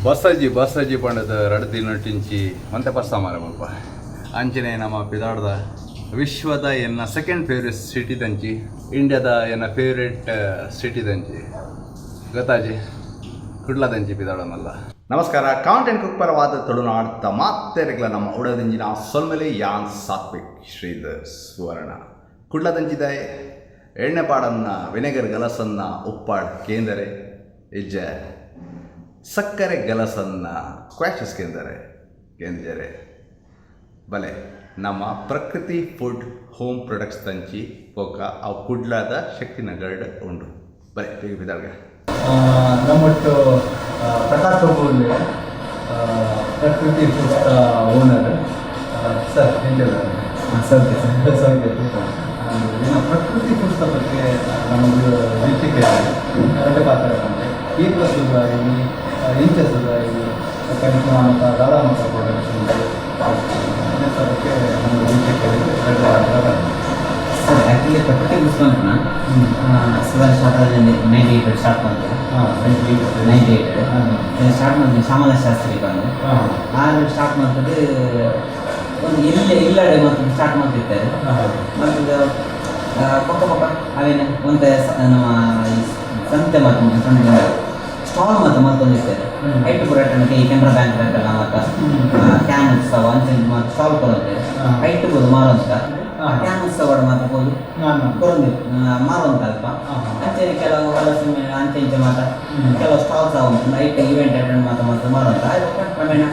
ಬಸ್ಸಜ್ಜಿ ಬಸ್ಸಜ್ಜಿ ಪಂಡದ ರಡ್ಡ್ ದಿನಟಿಂಚಿ ಒಂತೆ ಬಸ್ಸ ಮಾರ ಮುಲ್ಪ ಅಂಚನೆ ನಮ್ಮ ಪಿದಾಡ್ದ ವಿಶ್ವದ ಎನ್ನ ಸೆಕೆಂಡ್ ಫೇವ್ರೆಟ್ ಸಿಟಿ ದಂಚಿ, ಇಂಡಿಯಾದ ಎನ್ನ ಫೇವ್ರೆಟ್ ಸಿಟಿ ದಂಚಿ ಗೊತ್ತಾಜಿ ಕುಡ್ಲದಂಚಿ ಪಿದಾಡೋನಲ್ಲ. ನಮಸ್ಕಾರ, ಕೌಂಟ್ ಆ್ಯಂಡ್ ಕುಕ್ ಪರವಾದ ತುಳುನಾಡ್ ಮಾತೆರೆಗ್ಲ ನಮ್ಮ ಉಡದಿಂಜಿನ ಸೊಲ್ಮೆಲೆ. ಯಾನ್ ಸಾತ್ವಿಕ್ ಶ್ರೀಧರ್ ಸುವರ್ಣ. ಕುಡ್ಲದಂಚಿದಾಯ ಎಣ್ಣೆ ಪಾಡನ್ನ ವಿನೆಗರ್ ಗಲಸನ್ನ ಉಪ್ಪಾಡ್ ಕೇಂದರೆ ಇಜ್ಜ ಸಕ್ಕರೆ ಗಲಸನ್ನ ಕ್ವಾಶಸ್ ಕೇಂದರೆ ಕೇಂದ್ಜರೆ ಬಲೆ ನಮ್ಮ ಪ್ರಕೃತಿ ಫುಡ್ ಹೋಮ್ ಪ್ರೊಡಕ್ಟ್ಸ್ ತಂಚಿ ಪೋಕ. ಅವು ಕುಡ್ಲಾದ ಶಕ್ತಿನಗರ್ಡ್ ಉಂಡು. ಬಲೆ ಬೇಗ ಬಿದಾಳ್ಗೆ. ನಮ್ಮೊಟ್ಟು ಪ್ರಕಾಶ್ ಪ್ರಭು ಉಲ್ಲೆ, ಪ್ರಕೃತಿ ಫುಡ್ಸ್ ಓನರ್. ಸರ್, ಎಂತ? ಸೌಖ್ಯ ಸರ್. ಸೌಖ್ಯ. ಇನ್ನು ಪ್ರಕೃತಿ ಫುಡ್ಸ್ ಬಗ್ಗೆ ನಮ್ಮ ವೀಕ್ಷಕರಿಗೆ ಎರಡು ಪಾತ್ರ ಬಂದೆ ಏಪ ಶುರುವಾಯಿ, ಎಂಚ ಶುರುವಾಯಿ, ಕನಿಷ್ಠ ಮಾತ ದಾದಾ ಮಾತ ಪ್ರಾಡಕ್ಟ್ಸ್ ಉಂಟು, ಇದರ ಬಗ್ಗೆ ನಮ್ಮ ವೀಕ್ಷಕರಿಗೆ ಎರಡು ಪಾತ್ರ ಬಂದೆ. ಸರ್, ಆ್ಯಕ್ಚುಲಿ ಪ್ರಕೃತಿ ಫುಡ್ಸ್ ಬಂದ್ನ ಸುಧಾರ್ ಸ್ಟಾರ್ಟ್ 98 ಸ್ಟಾರ್ಟ್ ಮಾಡ್ತಾರೆ. 98 ಸ್ಟಾರ್ಟ್ ಮಾಡಿದ್ವಿ. ಶ್ಯಾಮಲ ಶಾಸ್ತ್ರಿ ಬಂದು ಆರು ಸ್ಟಾರ್ಟ್ ಮಾಡ್ತದೆ. ಒಂದು ಇಲ್ಲಿ ಇಲ್ಲಡೆ ಮತ್ತು ಸ್ಟಾರ್ಟ್ ಮಾಡ್ತಿರ್ತಾರೆ. ಮತ್ತು ಪಕ್ಕ ಪಕ್ಕ ಅವೇನು ಒಂತೆ ನಮ್ಮ ಈ ಸಂತೆ ಮತ್ತು ಸಂತೆ ಸ್ಟಾಲ್ ಮತ್ತು ಮತ್ತೊಂದಿರ್ತಾರೆ. ಐಟು ಪುರಾಟನಕ್ಕೆ ಈ ಕೆನರಾ ಬ್ಯಾಂಕ್ ಎಲ್ಲ ಮತ್ತು can ಉತ್ಸವ ಅಂಚೆ ಮತ್ತು ಸ್ಟಾಲ್ ಕೊರಂತೆ. ಐಟು ಬೋದು ಮಾರುವಂತ can ಉತ್ಸವ ಮಾತ್ರ ಬೋದು ನಾನು ಕೊರೊಂದು ಮಾರುವಂತ ಅಲ್ಪ. ಅಂಚನೆ ಕೆಲವು ಹಲಸು ಅಂಚೆ ಇಂಚೆ ಮಾತ್ರ ಕೆಲವು ಸ್ಟಾಲ್ಸ್ ಉಂಟು. ಐಟ್ ಇವೆಂಟ್ ಅಟೆಂಡ್ ಮಾತ್ರ ಮಾತ್ರ ಮಾರುವಂತ. ಆಯ್ತು, ಕ್ರಮೇಣ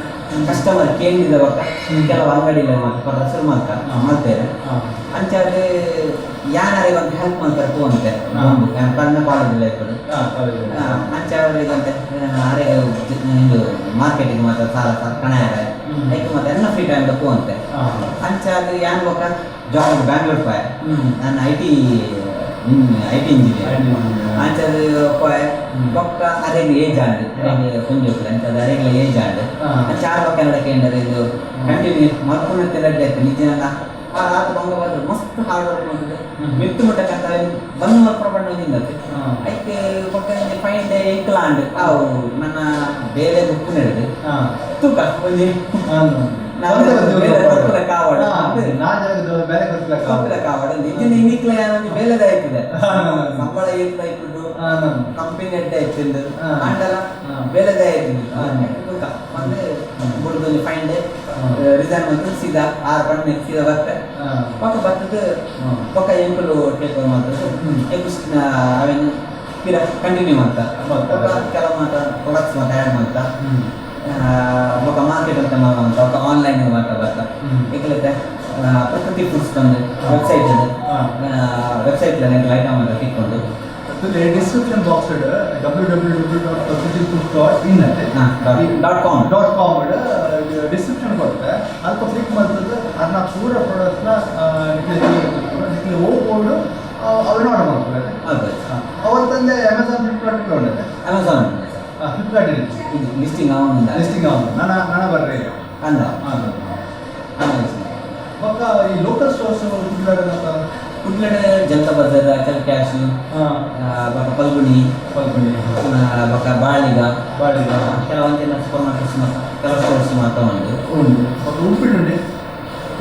ಕಸ್ಟಮರ್ ಕೇಳಿದ ಬೊಕ್ಕ ಕೆಲವು ಅಂಗಡಿಲ ಮಾತ್ರ ಪರ ಶುರು ಮಾಡ್ತಾ ಮಾಡ್ತೇವೆ. ಅಂಚಾದ ಯಾನಾರೆ ಒಂದು ಹೆಲ್ಪ್ ಮಾಡ್ತಾರೆ ಪೋಂತೆ ಪನ್ನ ಕಾಲೇಜ್ ಇಪ್ಪಡು. ಅಂಚ ಅವರಿಗೆ ಅರೆ ಇದು ಮಾರ್ಕೆಟಿಗೆ ಮಾತ್ರ ಸಾಲ ಸಾಲ ಕಣಯಾರೆ ಐಕ್ ಮತ್ತೆ ಎಲ್ಲ ಫ್ರೀ ಟೈಮ್ ಪೋಂತೆ. ಅಂಚಾದ ಯಾನ್ ಬೊಕ್ಕ ಜಾಬ್ ಬ್ಯಾಂಗ್ಳೂರ್ ಪೋಯೆ. ನಾನು IT engineer. ಅಂಚಾದ ಪೋಯೆ ಬೊಕ್ಕ ಅರೆಗ್ ಏಜ್ ಆಂಡ್, ಅರೆಗ್ ಪೊಂಜೋಕುಲು. ಅಂಚಾದ ಅರೆಗ್ಲ ಏಜ್ ಆಂಡ್. ಅಂಚ ಆರ್ ಬೊಕ್ಕ ಎನ್ನಡ ಕೇಂಡರೆ, ಇದು ಕಂಟಿನ್ಯೂ ಮಲ್ಪುನತ್ತೆ ರಡ್ಡೆ ಆಯ್ತು. ನಿಜ ಆ ಆತ ಬಂಗ ಬಂದು ಮಸ್ತ್ ಹಾರ್ಡ್ ವರ್ಕ್ ಮಾಡ್ತದೆ. ಮಿತ್ತು ಮುಟ್ಟ ಕಂತ ಬಂದು ಮಲ್ಪುನ ಪಂಡ ಒಂದಿಂದತ್ತೆ. ಐಕ್ ಬೊಕ್ಕ ಫೈನ್ ಡೇ ಎಂಕಲ ಆಂಡ್. ಅವು ನನ್ನ ಬೇಲೆ ಬುಕ್ ನಡೆದು ತೂಕ ಒಂಜಿ ನಾವು ಬೇಲೆ ಕೊರ್ಪುನ ಕಾವಡ. ಬೇರೆ ಕೊರ್ಪುನ. ಕೊರ್ಪುನ ಕಾವಡ. ನಿಜ ನಿಕ್ಲ ಒಂಜಿ ಬೇಲೆದ ಆಯ್ತದೆ. ಸಂಬಳ ಏತ್ ಆಯ್ತುಂಡು, ಕಂಪನಿ ಎಡ್ಡೆ ಆಯ್ತುಂಡು, ಆಂಡಲ ಬೇಲೆದ ಆಯ್ತುಂಡು. ತೂಕ ಬಂದು ಬುಡ್ದು ಒಂಜಿ ಫೈನ್ ಡೇ ರಿಸೈನ್ ಮಂತು ಸೀದಾ ಆರು ಪಣ್ಣೆ ಸೀದಾ ಬರ್ತೆ. ಪಕ್ಕ ಬರ್ತದೆ ಪಕ್ಕ ಎಂಕುಲು ಟೇಕ್ ಓವರ್ ಮಾಡ್ತದೆ. ಎಂಕು ಅವೇನು ಪಿರ ಕಂಟಿನ್ಯೂ ಮಾಡ್ತಾ ಬೊಕ್ಕ ಕೆಲವು ಮಾತ ಪ್ರೊಡಕ್ಟ್ಸ್ ಮಾತ ಆ್ಯಡ್ ಮಾಡ್ತಾ ಬೊಕ್ಕ ಮಾರ್ಕೆಟ್ ಅಂತ ಮಾಡುವಂತ ಬೊಕ್ಕ ಆನ್ಲೈನ್ ಮಾತ ಬರ್ತಾ. ಎಂಕಲತ್ತೆ ಪ್ರಕೃತಿ ಫುಡ್ಸ್ ಬಂದು ವೆಬ್ಸೈಟ್ ಇದೆ. ವೆಬ್ಸೈಟ್ ಎಂಕಲ್ ಐಟಮ್ ಅಂತ ತಿಕ್ಕೊಂಡು. Description box www.prakruthifood.in ಅಂತೆ. Dot com. Dot com description ಕೊಡುತ್ತೆ. ಅಲ್ಪ ಕ್ಲಿಕ್ ಮಾಡ್ತದೆ. ಅದನ್ನ ಪೂರ ಪ್ರಾಡಕ್ಟ್ನ ನಿಕ್ಲೆ ನಿಕ್ಲೆ ಹೋಗ್ಬೋದು, ಅವನ್ನ ಆರ್ಡರ್ ಮಾಡ್ತಾರೆ. ಹೌದು. ಅವತ್ತಂದೆ ಅಮೆಝಾನ್, ಫ್ಲಿಪ್ಕಾರ್ಟ್ ಉಂಟು. ಅಮೆಝಾನ್. ಫ್ಲಿಪ್ಕಾರ್ಟ್. ಇದು ಲಿಸ್ಟಿಂಗ್ ಅವನಿಂದ. ಲಿಸ್ಟಿಂಗ್ ಅವನು ನನ್ನ ನನ್ನ ಬರ್ರಿ. ಅಂದ. ಹಾಂ, ಪಕ್ಕ ಈ ಲೋಕಲ್ ಸ್ಟೋರ್ಸ್ ಕುಡ್ಲಾಡ. ಕುಡ್ಲಡೆ ಜನತಾ ಬಜಾರ್, ಅಚಲ್ ಕ್ಯಾಶ್, ಬೊಕ್ಕ ಪಲ್ಗುಣಿ. ಪಲ್ಗುಣಿ. ಬೊಕ್ಕ ಬಾಳಿಗ. ಬಾಳಿಗ. ಕೆಲವೊಂದಿನ ಸೂಪರ್ ಮಾರ್ಕೆಟ್ಸ್ ಮಾತ್ರ, ಕೆಲವು ಸ್ಟೋರ್ಸ್ ಮಾತ್ರ ಉಂಟು. ಉಂಟು. ಬೊಕ್ಕ ಉಡುಪಿಡು ಉಂಟು.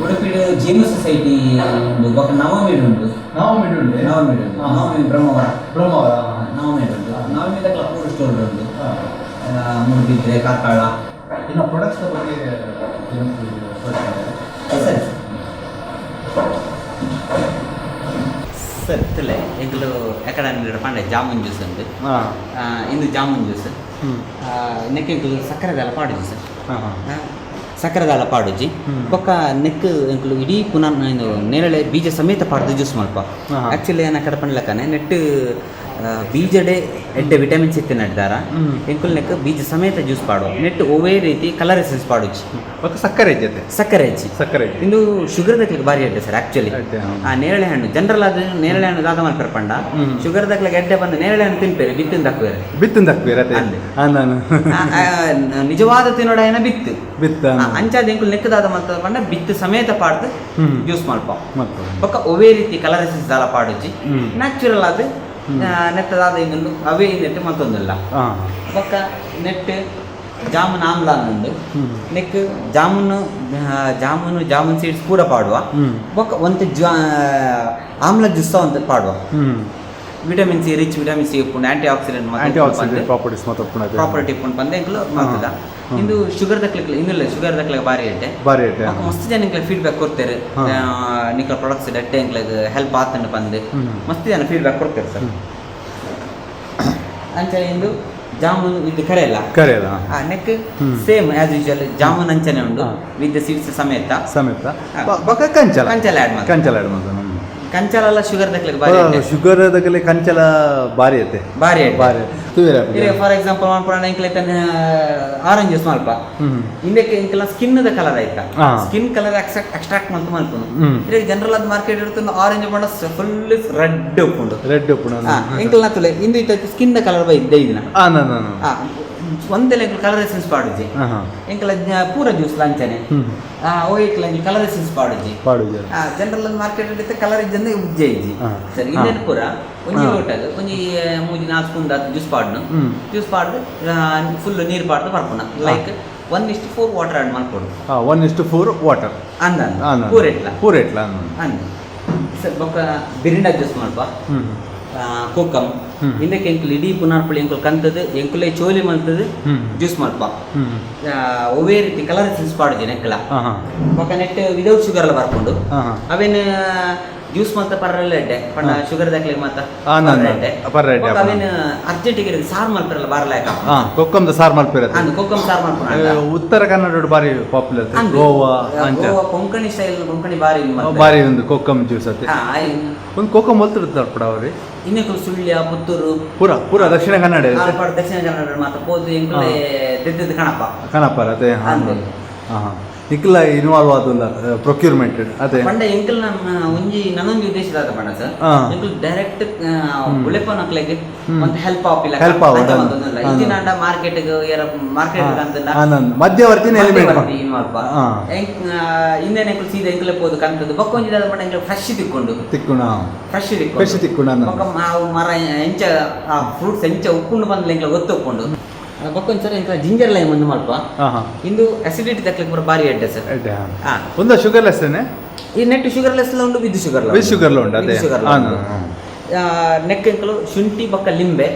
ಉಡುಪಿಡು ಜೇನು ಸೊಸೈಟಿ ಉಂಟು. ಬೊಕ್ಕ ನವಮಿಡ್ ಉಂಟು. ನವಮಿಡು ಉಂಟು. ನವಮಿಡ್ ಉಂಟು. ನವಮಿ ಬ್ರಹ್ಮಾವರ. ಬ್ರಹ್ಮಾವರ. ನವಮಿಡ್ ಉಂಟು. ನವಮಿ ತಕ್ಕ ಪೂರ ಸ್ಟೋರ್ ಉಂಟು, ಮೂಡುಬಿದ್ರೆ, ಕಾರ್ಕಳ. ಇನ್ನು ಪ್ರಾಡಕ್ಟ್ಸ್ ಬಗ್ಗೆ. ಸರಿ ಸರ್, ತುಲೆ ಎಂಕುಲು ಎಕಡೆ ಪಂಡೆ ಜಾಮೂನ್ ಜ್ಯೂಸ್ ಉಂಟು. ಇಂದು ಜಾಮೂನ್ ಜ್ಯೂಸ್ ನೆಕ್ ಎಂಕುಲು ಸಕ್ಕರೆದಾಲ ಪಾಡುಜಿ ಸರ್. ಸಕ್ಕರೆದಾಲ ಪಾಡುಜಿ. ಬೊಕ್ಕ ನೆಕ್ ಎಂಕುಲು ಇಡೀ ಪುನಃ ಇದು ನೇರಳೆ ಬೀಜ ಸಮೇತ ಪಾಡ್ದು ಜ್ಯೂಸ್ ಮಲ್ಪ. ಆ್ಯಕ್ಚುಲಿ ಏನ ಕಡೆ ಪಂಡ್ಲಕ್ಕನೆ ನೆಟ್ ಬೀಜಡೆ ಎಡ್ಡೆ ವಿಟಮಿನ್ಸ್ ಇತ್ತು ನಡ್ದಾರ. ಎಂಕುಲು ನೆಕ್ ಬೀಜ ಸಮೇತ ಜ್ಯೂಸ್ ಪಾಡುವ. ನೆಟ್ ಒವೇ ರೀತಿ ಕಲರ್ ಎಸೆನ್ಸ್ ಪಾಡುಜಿ. ಬೊಕ್ಕ ಸಕ್ಕರೆ ಜೊತೆ. ಸಕ್ಕರೆ ಹೆಚ್ಚಿ. ಸಕ್ಕರೆ. ಇಂದು ಶುಗರ್ ದಕ್ಲಿಗೆ ಭಾರಿ ಎಡ್ಡೆ ಸರ್ ಆಕ್ಚುಲಿ. ಎಡ್ಡೆ, ಹಾ. ಆ ನೇರಳೆ ಹಣ್ಣು ಜನರಲ್ ಆದ ನೇರಳೆ ಹಣ್ಣು ದಾದ ಮಲ್ಪೆರ್ ಪಂಡ, ಶುಗರ್ ದಕ್ಲಿಗೆ ಎಡ್ಡೆ ಬಂದು ನೇರಳೆ ಹಣ್ಣು ತಿನ್ಪೇರೆ, ಬಿತ್ತಿನ ದಕ್ವೇರೆ. ಬಿತ್ತುಂದು ಹಾಕ್ಬೇರೆ. ಅಂದೆ. ನಾನು ನಿಜವಾದ ತಿನ್ನೋಡಾಯನ ಬಿತ್ತು. ಬಿತ್ತ. ಅಂಚಾದ ಎಂಕುಲು ನೆಕ್ಕದಾದ ಮಲ್ತ ಪಂಡ ಬಿತ್ತು ಸಮೇತ ಪಾಡ್ದು ಜ್ಯೂಸ್ ಮಲ್ಪ. ಮಲ್ಪ. ಬೊಕ್ಕ ಒವೇ ರೀತಿ ಕಲರ್ ಎಸೆನ್ಸ್ ದಾಲ ಪಾಡುಜಿ. ನ್ಯಾಚುರಲ್ ಆದ್ ನೆತ್ತದಾದ ಇನ್ನೊಂದು ಅವೇ ನೆಟ್ಟು ಮತ್ತೊಂದಿಲ್ಲ. ಬೊಕ್ಕ ನೆಟ್ ಜಾಮೂನ್ ಆಮ್ಲ ಉಂಡು. ನೆಕ್ ಜಾಮೂನ್ ಜಾಮೂನ್ ಜಾಮೂನ್ ಸೀಡ್ಸ್ ಪೂರ ಪಾಡುವ. ಬೊಕ್ಕ ಒಂತೆ ಆಮ್ಲ ಜ್ಯೂಸ್ ಒಂತೆ ಪಾಡುವ. Vitamin C rich, vitamin C ಉಪ್ಪುಂಡು, antioxidant. Antioxidant properties ಮಾತ ಉಪ್ಪುಂಡು. ಪ್ರಾಪರ್ಟಿ ಉಪ್ಪುಂಡು ಪಂದ್ ಎಂಕುಲು ಮಲ್ತದ. ಇಂದು ಶುಗರ್ ದಕ್ಲೆಗ್, ಇಂದುಲ್ಲ ಶುಗರ್ ದಕ್ಲೆಗ್ ಬಾರಿ ಎಡ್ಡೆ. ಬಾರಿ ಎಡ್ಡೆ. ಬೊಕ್ಕ ಮಸ್ತ್ ಜನ ಎಂಕ್ಲೆ ಫೀಡ್ಬ್ಯಾಕ್ ಕೊರ್ತೆರ್, ನಿಕ್ಲ ಪ್ರೊಡಕ್ಟ್ಸ್ ಎಡ್ಡೆ, ಎಂಕ್ಲೆಗ್ ಹೆಲ್ಪ್ ಆತುಂಡು ಪಂದ್. ಮಸ್ತ್ ಜನ ಫೀಡ್ಬ್ಯಾಕ್ ಕೊಡ್ತಾರೆ ಸರ್. ಅಂಚನೆ ಇಂದು ಜಾಮೂನ್ ಇದು ಕರೆಯಲ್ಲ. ಕರೆಯಲ್ಲ. ನೆಕ್ ಸೇಮ್ ಆಸ್ ಯೂಶುವಲ್ ಜಾಮೂನ್ ಅಂಚನೆ ಉಂಡು, ವಿತ್ ಸೀಡ್ಸ್ ಸಮೇತ. ಸಮೇತ. ಬೊಕ್ಕ ಕಂಚಲ. ಕಂಚಲ ಆಡ್ ಮಾಡ್ತಾರೆ. ಕಂಚಲ ಆಡ್ ಮಾಡ್ತಾರೆ. ಕಂಚಲ ಎಲ್ಲ ಶುಗರ್ ದಕ್ಲೆಗ್ ಬಾರಿ ಎಡ್ಡೆ. ಶುಗರ್ ದಗಲೆ ಕಂಚಲ ಬಾರಿ ಐತೆ. ಬಾರಿ ಎಡ್ಡೆ. ಬಾರಿ ತೂವೆರೆ. ಇರೆ ಫಾರ್ ಎಕ್ಸಾಂಪಲ್ ಮನ್ಪುನ ಎಂಕ್ಲೆ ಆರೆಂಜ್ ಜ್ಯೂಸ್ ಮಲ್ಪ. ಇಂದಕ್ಕೆ ಎಂಕಲ ಸ್ಕಿನ್ the colour ಆಯ್ತಾ? ಸ್ಕಿನ್ ಕಲರ್ ಎಕ್ಸ್ಟ್ರಾಕ್ಟ್ ಮಲ್ತು ಮಲ್ಪುನು. ಇರೆ ಜನರಲ್ ಆದ್ ಮಾರ್ಕೆಟ್ ಇರ್ತುಂಡು, ಆರೆಂಜ್ ಬಣ್ಣ ಫುಲ್ ರೆಡ್ ಉಪ್ಪುಂಡು. ರೆಡ್ ಉಪ್ಪುಂಡು. ಎಂಕಲ್ನ ತುಲೆ ಇಂದು ಇತ್ತ ಸ್ಕಿನ್ the colour ಬೈ ಇದ್ದ. ನಾ ನಾ ಒಂದೆಲ್ಲ ಎಂಕಲ್ ಕಲರ್ ಎಸೆನ್ಸ್ ಪಾಡುಜಿ. ಎಂಕಲ ಪೂರ ಜ್ಯೂಸ್ ಲಂಚನೆ ಓ ಎಂಕಲ್ ಕಲರ್ ಎಸೆನ್ಸ್ ಪಾಡುಜಿ. ಪಾಡುಜಿ. ಜನರಲ್ ಮಾರ್ಕೆಟ್ ಇತ್ತೆ ಕಲರ್ ಇಜ್ಜಂದೆ ಉಜ್ಜೆ ಇಜ್ಜಿ. ಸರಿ, ಇಂದೆನ್ ಪೂರ ಒಂಜಿ ಲೋಟಗ್ ಒಂಜಿ ಮೂಜಿ ನಾಲ್ಕು ಸ್ಪೂನ್ ದಾತ್ ಜ್ಯೂಸ್ ಪಾಡ್ನು. ಜ್ಯೂಸ್ ಪಾಡ್ದು ಫುಲ್ ನೀರು ಪಾಡ್ದು ಪರ್ಪುನ, ಲೈಕ್ 1:4 ವಾಟರ್ ಆಡ್ ಮಲ್ಪೊಡು. 1:4 ವಾಟರ್. ಅಂದ ಪೂರೆಟ್ಲ. ಪೂರೆಟ್ಲ. ಅಂದ್ ಸರ್. ಬೊಕ್ಕ ಬಿರಿಂಡ ಜ್ಯೂಸ್ ಮಲ್ಪ. ಕೋಕಂ. ಇಂದಕ್ಕೆ ಎಂಕುಲು ಇಡೀ ಪುನರ್ಪುಳಿ ಎಂಕುಲು ಕಂತದು, ಎಂಕುಲೆ ಚೋಲಿ ಮಲ್ತದು ಜ್ಯೂಸ್ ಮಲ್ಪ. ಒವ್ವೇ ರೀತಿ ಕಲರ್ ಎಸೆನ್ಸ್ ಪಾಡುಜಿ ನೆಕ್ಕಲ. ಹಾ ಹಾ ಬೊಕ್ಕ ನೆಟ್ ವಿದೌಟ್ ಶುಗರ್ ಎಲ್ಲ ಬರ್ಪುಂಡು. ಹಾ ಹಾ ಅವೇನು ಜ್ಯೂಸ್ ಮಲ್ತ ಪರ್ರೆಲ್ಲ ಎಡ್ಡೆ ಪಂಡ ಶುಗರ್ ದಕ್ಲೆಗ್ ಮಾತ. ನಾ, ನಾ. ಎಡ್ಡೆ. ಪರ್ರೆ ಎಡ್ಡೆ. ಬೊಕ್ಕ ಅವೇನು ಅರ್ಜೆಂಟಿಗೆ ಸಾರು ಮಲ್ಪರಲ್ಲ ಬಾರ್ಲಾಕ. ಕೊಕ್ಕಂದ ಸಾರು ಮಲ್ಪೆರ. ಅಂದ್, ಕೊಕ್ಕಂ ಸಾರು ಮಲ್ಪುನ. ಉತ್ತರ ಕನ್ನಡ ಬಾರಿ ಪಾಪ್ಯುಲರ್, ಗೋವಾ ಅಂಚ. ಗೋವಾ ಕೊಂಕಣಿ ಸ್ಟೈಲ್, ಕೊಂಕಣಿ ಬಾರಿ ಇದು ಮಲ್ಪೆರ್. ಬಾರಿ ಒಂದು ಕೊಕ್ಕಂ ಜ್ಯೂಸ್ ಅತ್ತೆ. ಒಂದು ಕೊಕ್ಕಂ ಮಲ್ತಿರ್ತಾರೆ ಪಡ ಅವ್ರಿ. ಇನ್ನೆಕುಲು ಸುಳ್ಯ, ಪುತ್ತೂರು. ಪೂರ ಪೂರ ದಕ್ಷಿಣ ಕನ್ನಡ. ಆಲ್ಪಾಡ್ ದಕ್ಷಿಣ ಕನ್ನಡ ಮಾತ ಪೋದು ಎಂಕುಲೆ ದೆದ್ದೆದ್ದು ಕಣಪ್ಪ. ಕಣಪ್ಪ ಅದೇ. ಅಂದ್. ಹಾ ಹಾ ನಿಕ್ಲ ಇನ್ವಾಲ್ವ್ ಆದುಲ್ಲ ಪ್ರೊಕ್ಯೂರ್ಮೆಂಟ್ ಅದೇ. ಪಂಡ ಎಂಕಲ್ ನಮ್ಮ ಒಂಜಿ ನನೊಂಜಿ ಉದ್ದೇಶ ದಾದ ಪಂಡ ಸರ್, ಎಂಕುಲು ಡೈರೆಕ್ಟ್ ಉಳೆಪನಕ್ಲೆಗ್ ಒಂದು ಹೆಲ್ಪ್ ಆಪಿಲ್ಲ. Help ಆವಡ್. ಇತ್ತಿನಾಂಡ ಮಾರ್ಕೆಟ್ ಮಾರ್ಕೆಟ್ ಅಂತಂಡ ಮಧ್ಯವರ್ತಿನ ಎಲಿಮಿನೇಟ್. ಇನ್ವಾಲ್ವ್. ಇಂದೇನೆ ಎಂಕುಲು ಸೀದಾ ಎಂಕುಲೆ ಪೋದು ಕಂತದ್ದು. ಬೊಕ್ಕ ಒಂಜಿ ದಾದ ಪಂಡ ಎಂಕುಲು ಫ್ರೆಶ್ ತಿಕ್ಕೊಂಡು. ತಿಕ್ಕುಣ. ಫ್ರೆಶ್ ತಿಕ್ಕೊಂಡು. ಫ್ರೆಶ್ ತಿಕ್ಕುಂಡು ಅಂದ. ಬೊಕ್ಕ ಅವು ಮರ ಎಂಚ, ಆ ಫ್ರೂಟ್ಸ್ ಎಂಚ ಉಪ್ಪುಂಡು ಬಂದ್ಲ ಎಂಕ್ಲ ಗೊತ್ತು ಉಪ್ಪುಂಡು. ಬೊಕ್ಕ ಒಂದ್ಸರಿ ಎಂಕ್ಲ ಜಿಂಜರ್ ಲೈಮ್ ಒಂದು ಮಲ್ಪ. ಹಾ ಹಾ ಇಂದು ಅಸಿಡಿಟಿ ತಕ್ಲಿಕ್ಕೆ ಪೂರ ಬಾರಿ ಎಡ್ಡೆ ಸರ್. ಎಡ್ಡೆ. ಒಂದು ಶುಗರ್ ಲೆಸ್. ಈ ನೆಟ್ ಶುಗರ್ ಲೆಸ್ ಉಂಡು, ವಿತ್ ಶುಗರ್. ವಿತ್ ಶುಗರ್ ಉಂಡು ಅದೇ. ಶುಗರ್. ನೆಕ್ ಎಂಕಲು ಶುಂಠಿ ಬೊಕ್ಕ ಲಿಂಬೆ,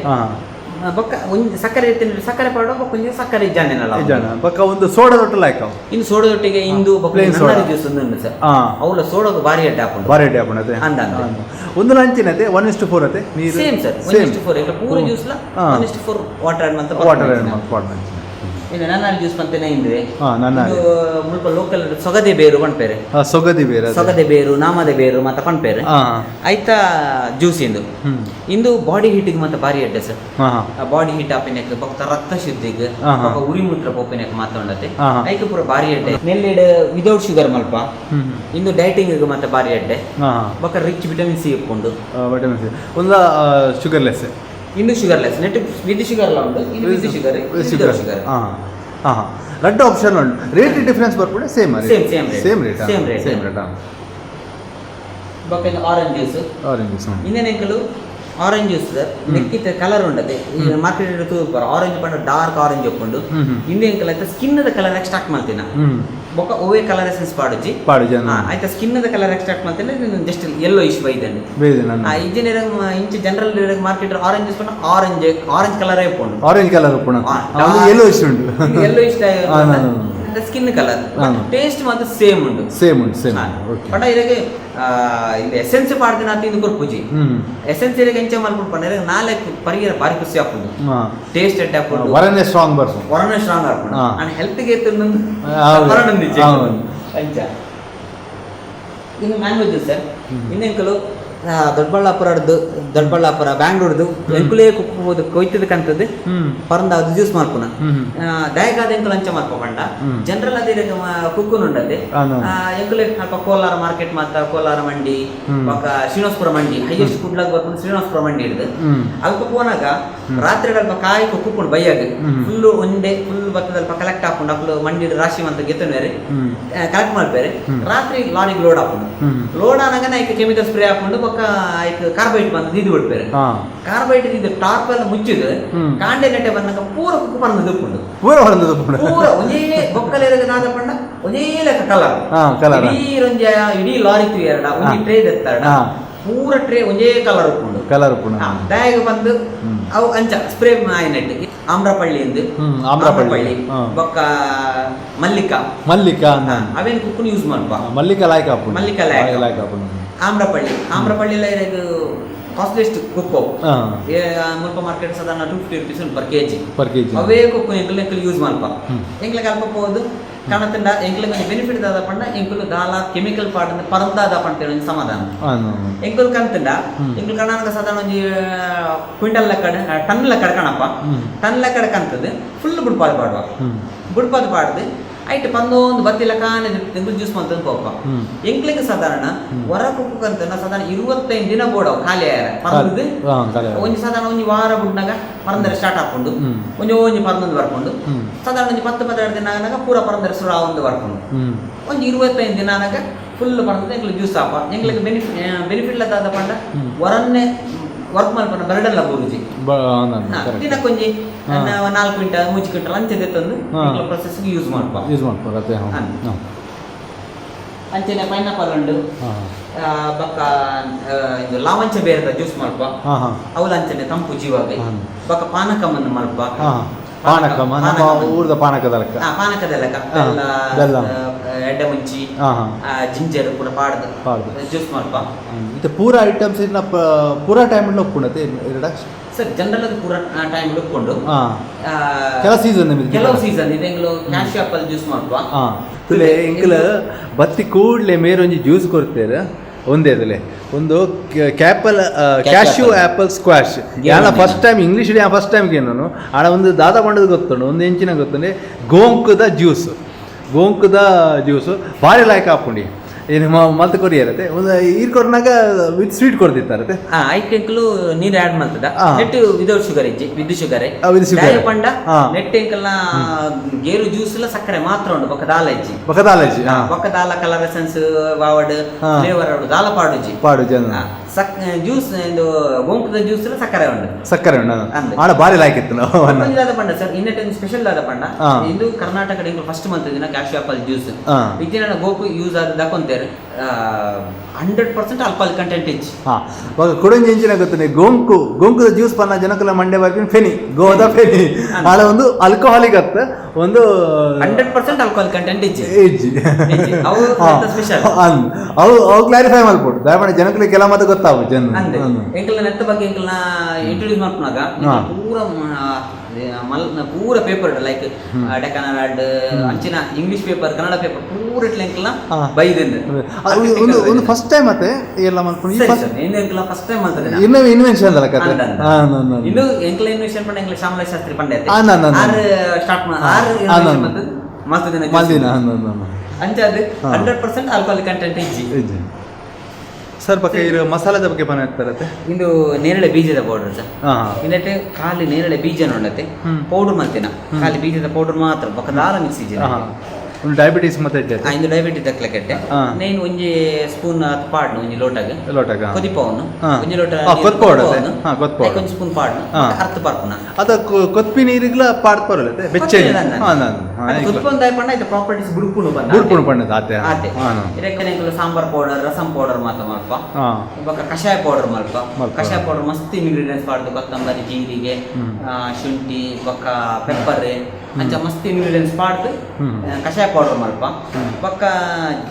ಬೊಕ್ಕ ಒಂಜಿ ಸಕ್ಕರೆ ಇತ್ತಿನ ಸಕ್ಕರೆ ಪಾಡುವ, ಬೊಕ್ಕ ಒಂಜಿ ಸಕ್ಕರೆ ಇಜ್ಜಾಂದೆನಲ್ಲ. ಜನ ಬೊಕ್ಕ ಒಂದು ಸೋಡಾ ದೊಟ್ಟ ಲಾಯ್ಕ. ಇನ್ನು ಸೋಡದೊಟ್ಟಿಗೆ ಇಂದು ಬೊಕ್ಕ Plain soda. ನನ್ನಾರಿ ಜ್ಯೂಸ್ ಒಂದು ಉಂಟು ಸರ್. ಅವ್ಲ ಸೋಡೋಗು ಬಾರಿ ಎಡ್ಡೆ ಹಾಕೊಂಡು. ಬಾರಿ ಎಡ್ಡೆ ಹಾಕೊಂಡು ಅದೇ. ಅಂದ ಅಂದ. ಒಂದು ಲಂಚಿನತೆ 1:4 ಅತೆ ನೀರು. ಸೇಮ್ ಸರ್, 1:4 ಈಗ ಪೂರ ಜ್ಯೂಸ್ ಲ 1:4 ವಾಟರ್ ಆಡ್ ಮಂತ. Water water. ಇನ್ನು ನನ್ನಾರಿ ಜ್ಯೂಸ್ ಪಂತೆನೆ ಇಂದುವೆ. ನನ್ನಾರಿ. ಇದು ಮುಲ್ಪ ಲೋಕಲ್ ಸೊಗದೆ ಬೇರು ಪನ್ಪೇರೆ. ಸೊಗದಿ ಬೇರೆ ಅದೇ. ಸೊಗದೆ ಬೇರು, ನಾಮದ ಬೇರು ಮಾತ ಪನ್ಪೇರೆ. ಐತ ಜ್ಯೂಸ್ ಇಂದು. ಇಂದು ಬಾಡಿ ಹೀಟಿಗೆ ಮತ್ತೆ ಬಾರಿ ಎಡ್ಡೆ ಸರ್. ಹಾ ಹಾ ಬಾಡಿ ಹೀಟ್ ಆಪಿನಕ್, ಬೊಕ್ಕ ರಕ್ತ ಶುದ್ಧಿಗ್, ಹಾ, ಹಾ. ಬೊಕ್ಕ ಉರಿ ಮೂತ್ರ ಪೋಪಿನಕ್ ಮಾತ ಉಂಡತೆ. ಹಾ, ಹಾ. ಐಕ್ ಪೂರ ಬಾರಿ ಎಡ್ಡೆ. ನೆಲ್ಲಿಡ್ ವಿದೌಟ್ ಶುಗರ್ ಮಲ್ಪ. ಇಂದು ಡೈಟಿಂಗ್ ಮತ್ತೆ ಬಾರಿ ಎಡ್ಡೆ. ಹಾ ಹಾ ಬೊಕ್ಕ ರಿಚ್ ವಿಟಮಿನ್ ಸಿ ಉಪ್ಪುಂಡು. Vitamin C. ಒಂದು ಶುಗರ್ ಲೆಸ್. ಇಂದು ಶುಗರ್ ಲೆಸ್. ನೆಟ್ ವಿತ್ ಶುಗರ್ ಲ ಉಂಡು, ಇದು ವಿತ್ ಶುಗರ್, ಶುಗರ್ ಶುಗರ್. ಹಾ ಹಾ ಹಾ ರಡ್ಡು ಆಪ್ಷನ್ ಉಂಟು. ರೇಟ್ ಡಿಫರೆನ್ಸ್ ಬರ್ಪುಂಡೆ same? Same, same rate. Same rate. Same rate. Same rate. ಬೊಕ್ಕ ಇಂದು ಆರೆಂಜ್ ಜ್ಯೂಸ್. Orange juice. ಇಂದೇನೆಂಕಲು ಆರೆಂಜ್ ಜ್ಯೂಸ್ ನೆಕ್ಕಿತ ಕಲರ್ ಉಂಡತೆ. ಈ ಮಾರ್ಕೆಟ್ ತೂಪರ ಆರೆಂಜ್ ಪಂಡ ಡಾರ್ಕ್ ಆರೆಂಜ್ ಉಪ್ಪುಂಡು. ಹ್ಮ್ ಹ್ಮ್. ಇಂದು ಎಂಕಲ್ ಐತ ಸ್ಕಿನ್ the colour extract ಮಲ್ತಿನ. ಬೊಕ್ಕ ಒವ್ವೇ ಕಲರ್ ಎಸೆನ್ಸ್ ಪಾಡುಜಿ. ಪಾಡುಜಿ. ಆಯ್ತಾ, ಸ್ಕಿನ್ the colour extract ಮಲ್ತಿನ, ಜಸ್ಟ್ ಯೆಲ್ಲೋ ಇಶ್ ಬೈದಂడి. ಬೇರೆ ನನ್ನ ಇಂಜಿನಿಯರಿಂಗ್ ಇಂಚ ಜನರಲ್ ಮಾರ್ಕೆಟ್ ಆರೆಂಜ್ ಜ್ಯೂಸ್ ಪಂಡ ಆರೆಂಜ್ ಆರೆಂಜ್ ಕಲರ್ ಉಪ್ಪುಂಡು. ಆರೆಂಜ್ ಕಲರ್ ಉಪ್ಪುಂಡು. ಯೆಲ್ಲೋ ಇಶ್ ಉಂಟು. ಯೆಲ್ಲೋ ಇಷ್ಟ. ನಾ, ನಾ, ನಾ. Skin colour. Taste ಮಾತ್ರ ಸೇಮ್ ಉಂಡು. ಸೇಮ್ ಉಂಟು, ಸೇಮ್. ಓಕೆ. ಪಂಡ ಇರಗೆ ಇಂದು ಎಸೆನ್ಸ್ ಪಾಡ್ದಿನ ಇಂದು ಕೊರ್ಪುಜಿ. ಎಸೆನ್ಸ್ ಇರಗೆ ಎಂಚ ಮಲ್ಪುಂಡು ಪಂಡ ಇರಗೆ ನಾಲ್ಕು ಪರಿಯರ ಬಾರಿ ಖುಷಿ ಆಪುಂಡು, ಟೇಸ್ಟ್ ಎಡ್ಡೆ ಆಪುಂಡು. ವರನೆ ಸ್ಟ್ರಾಂಗ್ ಬರ್ಪುಂಡು. ವರನೆ ಸ್ಟ್ರಾಂಗ್ ಆಪುಂಡು. ಅಂಡ್ ಹೆಲ್ತ್ ಗೆ ಹೌದು. ಅಂಚ. ಇನ್ನು ಮ್ಯಾಂಗೋ ಜ್ಯೂಸ್ ಸರ್. ಇನ್ನೆಂಕಲು ದೊಡ್ಡಬಳ್ಳಾಪುರದ್ದು, ದೊಡ್ಡಬಳ್ಳಾಪುರ, ಬ್ಯಾಂಗ್ಳೂರ್ದು ಎಂಕುಲೇ ಕುಪ್ಪುಬೋದು ಕೊಯ್ತದ ಕಂತದ್ದು ಪರಂದ ಅದು ಜ್ಯೂಸ್ ಮಲ್ಪುನ. ಹ್ಮ್. ದಯಗಾದ ಎಂಕುಲು ಅಂಚ ಮಲ್ಪ ಪಂಡ ಜನರಲ್ ಅದೇ ಕುಕ್ಕುನು ಉಂಡತೆ. ಎಂಕುಲೆ ಅಲ್ಪ ಕೋಲಾರ ಮಾರ್ಕೆಟ್ ಮಾತ, ಕೋಲಾರ ಮಂಡಿ, ಬೊಕ್ಕ ಶ್ರೀನಿವಾಸಪುರ ಮಂಡಿ. ಹೈಯೆಸ್ಟ್ ಕುಡ್ಲಾಗ ಬರ್ಪುಂಡು ಶ್ರೀನಿವಾಸಪುರ ಮಂಡಿ ಹಿಡ್ದು. ಅಲ್ಪ ಪೋನಾಗ ರಾತ್ರಿ ಅಲ್ಪ ಕಾಯಿ ಕುಕ್ಕುಂಡು ಬೈಯಾಗ ಫುಲ್ ಒಂದೇ ಫುಲ್ ಬತ್ತದ ಅಲ್ಪ ಕಲೆಕ್ಟ್ ಹಾಕೊಂಡು ಅಕ್ಲು ಮಂಡಿ ರಾಶಿ ಅಂತ ಗೆತ್ತನೇರಿ ಕಲೆಕ್ಟ್ ಮಾಡ್ಬೇರೆ. ರಾತ್ರಿ ಲಾರಿಗೆ ಲೋಡ್ ಹಾಕೊಂಡು, ಲೋಡ್ ಆನಾಗ ಐಕೆ ಕೆಮಿಕಲ್ ಸ್ಪ್ರೇ ಹಾಕೊಂಡು ಬೊಕ್ಕ ಐಕ್ ಕಾರ್ಬೈಟ್ ಬಂದು ದಿದ್ದು ಬಿಡ್ಪೇರು. ಕಾರ್ಬೈಟ್ ಇದು ಟಾಪ್ ಎಲ್ಲ ಮುಚ್ಚಿದ್ ಕಾಂಡೆ ನೆಟ್ಟೆ ಬಂದಾಗ ಪೂರ ಕುಕ್ಕು ಪರಂದು ದುಪ್ಪುಂಡು. ಪೂರ ಹೊರಂದು ದುಪ್ಪುಂಡು. ಪೂರ ಒಂಜೇ ಬೊಕ್ಕಲೇರಗ ದಾದ ಪಂಡ ಒಂಜೇ ಲೆಕ್ಕ ಕಲರ್. ಕಲರ್. ಇಡೀ ಒಂಜಿ ಇಡೀ ಲಾರಿ ತೂಯರ್ಡ ಒಂಜಿ ಟ್ರೇ ದೆತ್ತಾಡ ಪೂರ ಟ್ರೇ ಒಂಜೇ ಕಲರ್ ಉಪ್ಪುಂಡು. ಕಲರ್ ಉಪ್ಪುಂಡು. ದಾಯಗ ಬಂದು ಅವು ಅಂಚ ಸ್ಪ್ರೇ ಆಯ್ನೆಟ್ ಆಮ್ರಪಳ್ಳಿ ಎಂದು. ಆಮ್ರಪಳ್ಳಿ. ಬೊಕ್ಕ ಮಲ್ಲಿಕಾ. ಮಲ್ಲಿಕಾ. ಅವೇನು ಕುಕ್ಕುನು ಯೂಸ್ ಮಾಡ್ಪ. ಮಲ್ಲಿಕಾ ಲಾಯ್ಕ ಆಪುಂಡು. ಮಲ್ಲಿಕಾ ಲಾಯ್ಕ. ಲಾಯ್ಕ ಆಪುಂಡು. ಆಮ್ರಪಳ್ಳಿ, ಆಮ್ರಪಳ್ಳಿ ಇದು ಕಾಸ್ಟ್ಲಿಯಸ್ಟ್ ಕುಕ್ಕು. ಮುಲ್ಪ ಮಾರ್ಕೆಟ್ ಸಾಧಾರಣ 250 rupees per KG. Per KG. ಅವೇ ಕುಕ್ಕು ಎಂಕಲ್ ಎಂಕಲ್ ಯೂಸ್ ಮಲ್ಪ. ಎಂಕ್ಲೆಗ್ ಅಲ್ಪ ಪೋದು ಕಣತಂಡ ಎಂಕ್ಲೆಗ್ ಒಂಜಿ ಬೆನಿಫಿಟ್ ದಾದ ಪಂಡ ಎಂಕುಲು ದಾಲ ಕೆಮಿಕಲ್ ಪಾಡ್ ಪರಂದಾದ ಪಂತೇಳಿ ಒಂಜಿ ಸಮಾಧಾನ. ಎಂಕುಲು ಕಂತಂಡ ಎಂಕುಲು ಕಣನಗ ಸಾಧಾರಣ ಒಂಜಿ ಕ್ವಿಂಟಲ್ ಲೆಕ್ಕಡ್ ಟನ್ ಲೆಕ್ಕಡ್ ಕಣಪ್ಪ. Ton ಲೆಕ್ಕಡ್ ಕಂತದ್ದು full ಬುಡ್ಪಾದ್ ಪಾಡುವ. ಬುಡ್ಪಾದ್ ಪಾಡ್ದು ಐಟ್ ಪಂದೊಂದು ಬತ್ತಿಲ್ಲ ಕಾನೆ ಎಂಕುಲು ಜ್ಯೂಸ್ ಮಂತಂದು ಪೋಪ. ಎಂಕ್ಲೆಗ್ ಸಾಧಾರಣ ಹೊರ ಕುಕ್ಕು ಕಂತಂಡ ಸಾಧಾರಣ 25 ದಿನ ಬೋಡವು ಖಾಲಿ ಆಯರ ಪರಂದು. ಖಾಲಿ ಆಯರ. ಒಂಜಿ ಸಾಧಾರಣ ಒಂಜಿ ವಾರ ಬುಡ್ನಾಗ ಪರಂದರೆ ಸ್ಟಾರ್ಟ್ ಆಪುಂಡು. ಒಂಜಿ ಒಂಜಿ ಪರಂದೊಂದು ಬರ್ಪುಂಡು. ಸಾಧಾರಣ ಒಂಜಿ 10-12 ದಿನ ಆನಗ ಪೂರ ಪರಂದರೆ ಸುರ ಒಂದು ಬರ್ಪುಂಡು. ಒಂಜಿ 25 ದಿನ ಆನಗ ಫುಲ್ ಪರಂದ ಎಂಕ್ಲೆ ಜ್ಯೂಸ್ ಆಪ. ಎಂಕ್ಲೆಗ್ ಬೆನಿಫಿಟ್ ದಾದ ಪಂಡ ವರನ್ನೇ ವರ್ಕ್ ಮಲ್ಪನ ಬರಡಲ್ಲ ಬೂರುಜಿ. ದಿನಕ್ಕೊಂಜಿ 4 ಕ್ವಿಂಟಲ್ 3 ಕ್ವಿಂಟಲ್ ಅಂಚೆ ತಂದು ಪ್ರೊಸೆಸ್ ಯೂಸ್ ಮಾಡ್ಪ. ಯೂಸ್ ಮಾಡ್ಬೋದು ಅದೇ. ಅಂಚೆನೆ ಪೈನಾಪಲ್ ಉಂಡು. ಬೊಕ್ಕ ಇದು ಲಾವಂಚ ಬೇರದ ಜ್ಯೂಸ್ ಮಲ್ಪ. ಅವುಲ ಅಂಚನೆ ತಂಪು ಜೀವಾಗ. ಬೊಕ್ಕ ಪಾನಕಮನ್ನು ಮಲ್ಪ. ಪಾನಕ, ನಮ್ಮ ಊರದ ಪಾನಕದ ಲೆಕ್ಕ. ಪಾನಕದ ಲೆಕ್ಕ ಬೆಲ್ಲ, ಎಡ್ಡೆ ಮುಂಚಿ, ಜಿಂಜರ್ ಪೂರ ಪಾಡ್ದು ಜ್ಯೂಸ್ ಮಲ್ಪ. ಇದು ಪೂರ ಐಟಮ್ಸ್ ಇನ್ನ ಪೂರ ಟೈಮ್ ಉಪ್ಪುಂಡತೆ ಎರಡ? ಸರ್, ಜನರಲ್ ಅದು ಪೂರ ಟೈಮ್ ಉಪ್ಪುಂಡು. ಕೆಲವು ಸೀಸನ್, ಕೆಲವು ಸೀಸನ್ ಇದು ಎಂಗ್ಲು ಕ್ಯಾಶ್ ಆಪಲ್ ಜ್ಯೂಸ್ ಮಲ್ಪ. ತುಲೆ ಎಂಕಲ ಬತ್ತಿ ಕೂಡಲೇ ಮೇರೊಂಜಿ ಜ್ಯೂಸ್ ಕೊಡ್ತೇವೆ ಒಂದೇ ತುಲೆ ಒಂದು ಕ್ಯಾಪಲ್ ಕ್ಯಾಶ್ಯೂ ಆ್ಯಪಲ್ ಸ್ಕ್ವಾಶ್. ಯಾನ first time English first time ನಾನು ಆಡ ಒಂದು ದಾದ ಪಂಡದ ಗೊತ್ತುಂಡು, ಒಂದು ಇಂಚಿನ ಗೊತ್ತುಂಡು. ಗೋಂಕುದ ಜ್ಯೂಸ್, ಗೋಂಕುದ ಜ್ಯೂಸು ಭಾರಿ ಲಾಯ್ಕ್ ಆಪುಂಡಿ. ಏನು ಮಲ್ತ್ ಕೊರಿಯರತ್ತೆ ಒಂದು ಈರ್ ಕೊರ್ನಾಗ ವಿತ್ ಸ್ವೀಟ್ ಕೊಡ್ತಿರ್ತಾರೆ. ಐಕ್ ಎಂಕಲು ನೀರು ಆ್ಯಡ್ ಮಾಡ್ತದ net without sugar ಇಜ್ಜಿ, with sugar. With sugar ಪಂಡ ನೆಟ್ ಎಂಕಲ್ನ ಗೇರು ಜ್ಯೂಸ್ ಎಲ್ಲ ಸಕ್ಕರೆ ಮಾತ್ರ ಉಂಡು, ಬೊಕ್ಕ ದಾಲ ಇಜ್ಜಿ. ಬೊಕ್ಕ ದಾಲ ಇಜ್ಜಿ. ಬೊಕ್ಕ ದಾಲ ಕಲರ್ ಎಸೆನ್ಸ್ ವಾವಡ್ ಫ್ಲೇವರ್ ಆವಡ್ ದಾಲ ಪಾಡುಜಿ. ಪಾಡುಜಿ. ಸಕ್ ಜ್ಯೂಸ್ ಇದು ಗೋಂಕುದ ಜ್ಯೂಸ್ ಎಲ್ಲ ಸಕ್ಕರೆ ಉಂಡು. ಸಕ್ಕರೆ ಉಂಡು. ಆಡ ಬಾರಿ ಲಾಯ್ಕ್ ಇತ್ತು. ದಾದ ಪಂಡ ಸರ್, ಇನ್ನೆಟ್ ಒಂದು ಸ್ಪೆಷಲ್ ದಾದ ಪಂಡ ಇದು ಕರ್ನಾಟಕ ಫಸ್ಟ್ ಮಂತ್ ದಿನ ಕ್ಯಾಶ್ಯೂ ಆಪಲ್ ಜ್ಯೂಸ್ ಇದಿನ ಗೋಕು ಯೂಸ್ ಆದ ದಕೊಂತೇರು 100% ಆಲ್ಕೋಹಾಲ್ ಕಂಟೆಂಟ್ ಇಜ್ಜಿ. ಕುಡಂಜಿ ಇಂಚಿನ ಗೊತ್ತನೆ ಗೋಂಕು, ಗೋಂಕುದ ಜ್ಯೂಸ್ ಪನ್ನ ಜನಕುಲ ಮಂಡೆ ಬರ್ಪಿನ ಫೆನಿ, ಗೋದ ಫೆನಿ. ಆಡ ಒಂದು ಆಲ್ಕೋಹಾಲಿಕ್ ಅತ್ತ ಒಂದು 100% ಆಲ್ಕೋಹಾಲ್ ಕಂಟೆಂಟ್ ಇಜ್ಜಿ. ಇಜ್ಜಿ. ಅವು ಸ್ಪೆಷಲ್. ಅವು ಅವು ಕ್ಲಾರಿಫೈ ಮಲ್ಪೊಡು ದಯಮಾಡಿ ಜನಕುಲಿಗೆ ಕೆಲ ಮತ್ತೆ ಗೊತ್ತಾವು ಜನ. ಅಂದೆ ಎಂಕಲ್ನ ನೆತ್ತ ಬಗ್ಗೆ ಎಂಕಲ್ನ ಇಂಟ್ರೊಡ್ಯೂಸ್ ಮಾಡ್ಪುನಾಗ ಪೂರ ಪೂರ ಪೇಪರ್ ಲೈಕ್ ಡೆಕ್ಕನ್ ಹೆರಾಲ್ಡ್ ಅಂಚಿನ ಇಂಗ್ಲಿಷ್ ಪೇಪರ್ ಕನ್ನಡ ಪೇಪರ್ ಪೂರ ಇಟ್ಲ ಎಂಕಲ್ನ ಬೈದಿಂದ. ಒಂದು ಒಂದು ಫಸ್ಟ್ ಟೈಮ್ ಮತ್ತೆ ಎಲ್ಲ ಮಲ್ಪುಂಡು. ಇನ್ನು ಎಂಕಲ್ನ ಫಸ್ಟ್ ಟೈಮ್ ಮಲ್ತದೆ. ಇನ್ನು ಇನ್ವೆನ್ಷನ್ ಅಲ್ಲ ಕತೆ. ಇನ್ನು ಎಂಕಲ್ ಇನ್ವೆನ್ಷನ್ ಪಂಡ ಎಂಕಲ್ ಶ್ಯಾಮಲ ಶಾಸ್ತ್ರಿ ಪಂಡ ಆರು ಸ್ಟಾರ್ಟ್ ಆರು ಮಲ್ತದಿನ ಮಲ್ದಿನ ಅಂಚ ಅದು 100% ಆಲ್ಕೋಹಾಲ್ ಕಂಟೆಂಟ್ ಇಜ್ಜಿ. ಸರ್, ಪಕ್ಕ ಇದು ಮಸಾಲದ ಬಗ್ಗೆ ಪನ ಇರ್ತಾರತ್ತೆ. ಇಂದು ನೇರಳೆ ಬೀಜದ ಪೌಡರ್ ಸರ್. ಇನ್ನೆಟ್ ಖಾಲಿ ನೇರಳೆ ಬೀಜ ನೋಡತ್ತೆ ಪೌಡರ್ ಮಂತಿನ ಖಾಲಿ ಬೀಜದ ಪೌಡರ್ ಮಾತ್ರ, ಬೊಕ್ಕ ದಾಲ ಮಿಕ್ಸ್ ಇಜ್ಜಿ. ಒಂದು ಡಯಾಬಿಟಿಸ್ ಮತ್ತೆ ಇಂದು ಡಯಾಬಿಟಿಸ್ ದಕ್ಲಕೆಟ್ಟೆ ನೇನು ಒಂಜಿ ಸ್ಪೂನ್ ಪಾಡ್ನು ಒಂಜಿ ಲೋಟಗ್ ಲೋಟಗ ಕೊದಿಪವನು ಒಂಜಿ ಲೋಟ ಕೊತ್ಪವನು ಒಂಜಿ ಸ್ಪೂನ್ ಪಾಡ್ನು ಅರ್ಥ ಪಾರ್ಪುನ. ಅದ ಕೊತ್ಪಿ ನೀರಿಗ್ಲ ಪಾಡ್ ಪರಲತ್ತೆ ಬೆಚ್ಚೆ. ಕೊತ್ಪೊಂದು ಪಂಡ ಇದು ಪ್ರಾಪರ್ಟೀಸ್ ಬುಡ್ಪುಣು ಬಂದ ಬುಡ್ಪುಣು ಪಂಡದ ಆತೆ ಆತೆ. ಇದಕ್ಕೆ ಸಾಂಬಾರ್ ಪೌಡರ್, ರಸಂ ಪೌಡರ್ ಮಾತ್ರ ಮಲ್ಪ. ಬೊಕ್ಕ ಕಷಾಯ ಪೌಡರ್ ಮಲ್ಪ. ಕಷಾಯ ಪೌಡರ್ ಮಸ್ತ್ ಇಂಗ್ರೀಡಿಯೆಂಟ್ಸ್ ಪಾಡ್ದು, ಕೊತ್ತಂಬರಿ, ಜೀರಿಗೆ, ಶುಂಠಿ, ಬೊಕ್ಕ ಪೆಪ್ಪರ್ ಅಂಚ ಮಸ್ತ್ ಇಂಗ್ರೀಡಿಯೆಂಟ್ಸ್ ಪಾಡ್ದು ಕಷಾಯ ಪೌಡರ್ ಮಲ್ಪ. ಬೊಕ್ಕ